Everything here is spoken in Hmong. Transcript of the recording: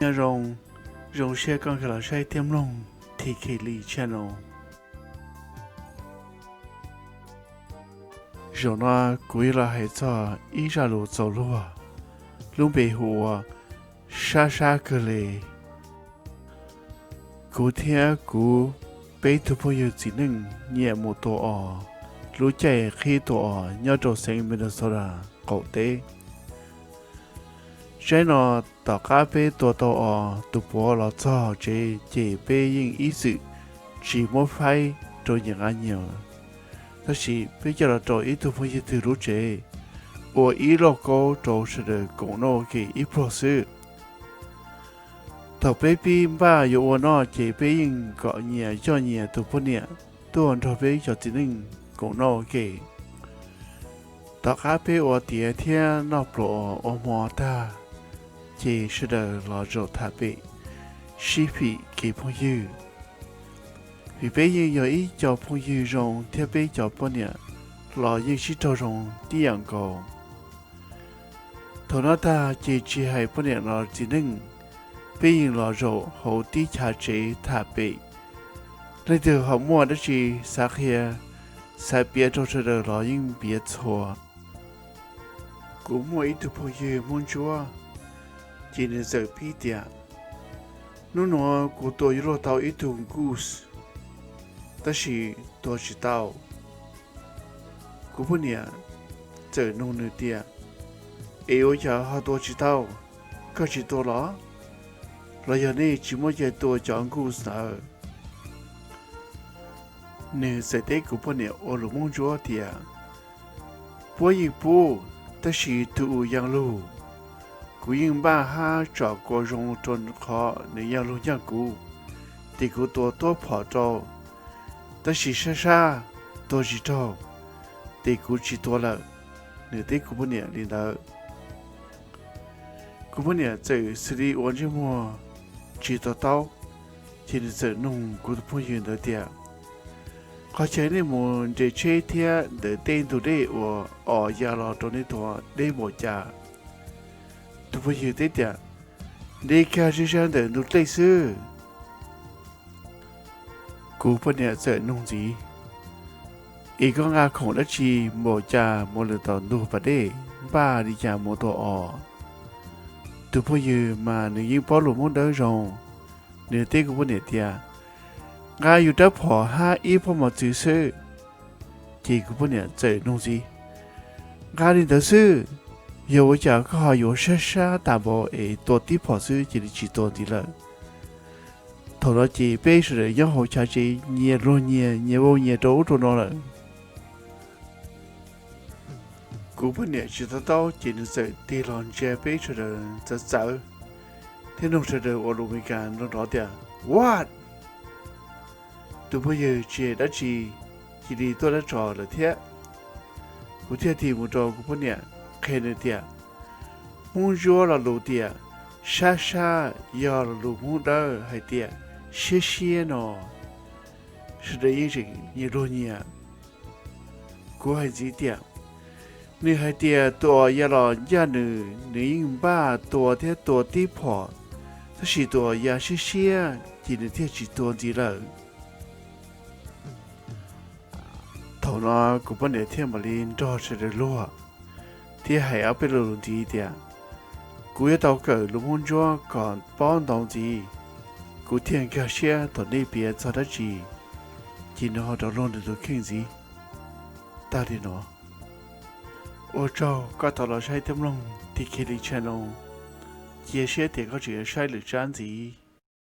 Nyob zoo, zoo siab koj nkag los saib thiab mloog T K Lee Channel. Zaum no kuv yuav los hais txog ib zaj lus txaus luag, lub npe hu ua Sab Sab Kawg Li. Kuv thiab kuv peb tug phooj ywg txiv neej nyiam mus tua os, lub caij qhib tua os nyob rau xeev Minnesota qaum teb. Zaum no tom qab peb tua tau os, tus puav los txog tsev ces peb yeej ib txwm tsis muab faib rau nyias nqa nyias, tab sis peb coj los rau ib tug phooj ywg twg lub tsev, ua ib lauj kaub rau sawv daws koom noj ua ke ib pluag xwb. Thaum peb pib npaj yuav ua noj ces peb yeej kom nyias coj nyias tus poj niam tuaj nrog peb cov txiv neej koom noj ua ke. Tom qab peb ua tiav thiab noj pluas ua hmo tag, ces sawv daws los zaum tham pem sib fim kev phooj ywg, vim peb yeej yog ib co phooj ywg zoo thiab peb cov poj niam los yeej sib raug zoo tib yam nkaus. Thaum no tag ces tsis hais poj niam los txiv neej, peb yeej los zaum hauv tib chav tsev tham pem. Leej twg ho muaj dab tsi xav qhia, xav piav rau sawv daws los yeej piav txhua. Kuv muaj ib tug phooj ywg Hmoob Ntsuab, ces nws txawm pib tias, hnub nuav kuv tua yuav luag tau ib tug goose, tab sis tua tsis tau. Kuv poj niam txawm nug nws tias, es ua cas ho tua tsis tau? Koj tsis tua los? Los yog nej tsis muaj cai tua cov goose ntawd? Nws txawm teb kuv poj niam ua lus Hmoob Ntsuab tias, puab yeej pub, tab sis tus u yaa lug. Kuv yeej npaj hab tsom kua zoo rau qhov nws yaa lug ncaaj kuv, tes kuv tua tuab phom rau, tab sis sab sab tua tsis raug, tes kuv tsis tua lawm. Nws teb kuv poj niam li ntawd. Kuv poj niam txawm xws li ua ntsej muag tsis to taub, ces nws txawm nug kuv tus phooj ywg ntawd tias, qhov chaw nej mus nres tsheb thiab ntawm tej ntug dej uas os ya los rau nej tua deb npaum cas? Tus phooj ywg teb tias, nres kag zig zag ntawm ntug dlej xwb. Kuv poj niam txawm nug ntxiv, es koj nqa khoom dab tsi npaum cas mus lawm tom ntug pas dej, npaj li cas mus tua os? Tus phooj ywg mas nws yeej paub lus Hmoob Dawb zoo, nws teb kuv poj niam tias, nqa yus rab phom hab ib pob mos txwv xwb. Ces kuv poj niam txawm nug ntxiv, nqa li ntawd xwb, yog ua cas koj ho yuav sab sab tas npaum es tua tib phom xwb cia li tsis tua ntxiv lawm? Thaum no ces peb sawv daws nyob hauv chav tsev nyias luag nyias, nyias vau nyias rau ub rau no lawm. Kuv poj niam tsis to taub ces nws txawm tig los ntsia peb sawv daws txawv txawv, thiab nug sawv daws ua lus Amelikas nrov nrov tias, what? Tus phooj ywg tsis hais dab tsi, cia li tuaj dab tso lawm thiab. Kuv thiaj tig mus rau kuv poj niam qhia nws tias, Hmoob Ntsuab lo lus tias sab sab yog lo lus Hmoob Dawb hais tias siab siab no. Sawv daws yeej tseem nyias luag nyias. Kuv hais ntxiv tias, nws hais tias tus uas ya los ncaj nws, nws yeej npaj tua thiab tua tib phom, tab sis tus uas ya siab siab ces nws thiaj tsis tua ntxiv lawm. Thaum no kuv poj niam thiaj mam li nrog sawv daws luag thiab hais ob peb lo lus ntxiv tias, kuv yuav tau kawm lus Hmoob Ntsuab kom paub ntau ntxiv, kuv thiaj nkag siab thaum nej piav txog dab tsi, ces nws ho rov luag nws tus kheej ntxiv. Tag li no. Ua tsaug koj tau los saib thiab mloog T K Lee Channel. Cia siab tias koj tseem yuav saib lwm tsab ntxiv.